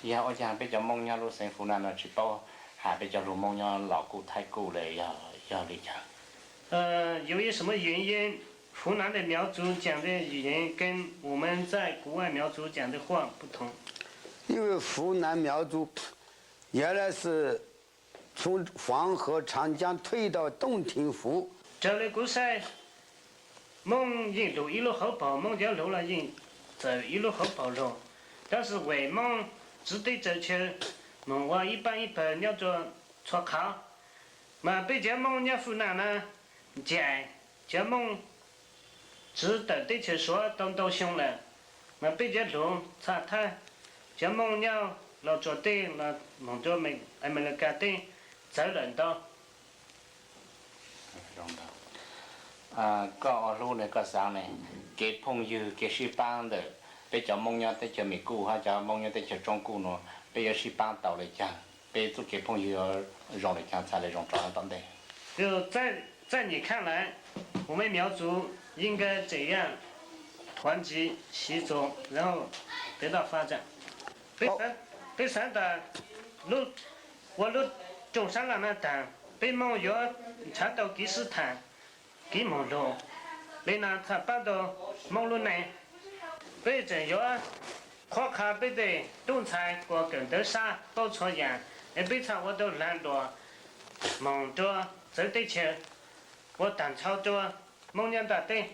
Yog ua cas peb cov Moob nyob lub xeev Funan no tsis paub has peb cov lus Moob nyob Los kuj Thaib kuj le, yog li cas? 有一些什么原因，湖南的苗族讲的语言跟我们在国外苗族讲的话不同。因为湖南苗族原来是从黄河、长江退到洞庭湖。 Raws li kuv saib, Moob yeej lug ib lub hauv paug, Moob cov lug los yeej txawm ib lub hauv paug lug, tab sis vim Moob txwv teb txawv chaw moog ua ib paab ib pawg nyob rua txhua qhov, mas peb cov Moob nyob Funan na, ncaim cov Moob txwv tawm teb chaws Suav tau ntau xyoo lawm, mas peb cov lug txhaj thab cov Moob nyob Los Tsuas teb los moog rua Amelikas teb txawv lawm ntau. Koj ua hlub ne koj xaav ne, kev phooj ywg kev sib paab ntawm peb cov Moob nyob teb chaws Mes Kuj hab cov Moob nyob teb chaws Tsoob Kuj nuav peb yuav sib paab tau le caag? Peb txuj kev phooj ywg zoo le caag txhaj le zoo rua tom ntej? 在你看来，我们苗族应该怎样团结协作，然后得到发展？Peb xaav tas ua lub rooj sab laj na taag, peb Moob yuav nrhav tau kev sib thaam, kev moog lug, le nuav txhaj paab tau Moob lub neej. Peb tseem yuav qhuab qha peb tej tub ntxhais kuas kawm ntawv sab paub txhua yaam, es peb txhaj ua tau laag dluas moog rua txawv teb chaws, ua taag nrho rua Moob nyob ntaaj teb.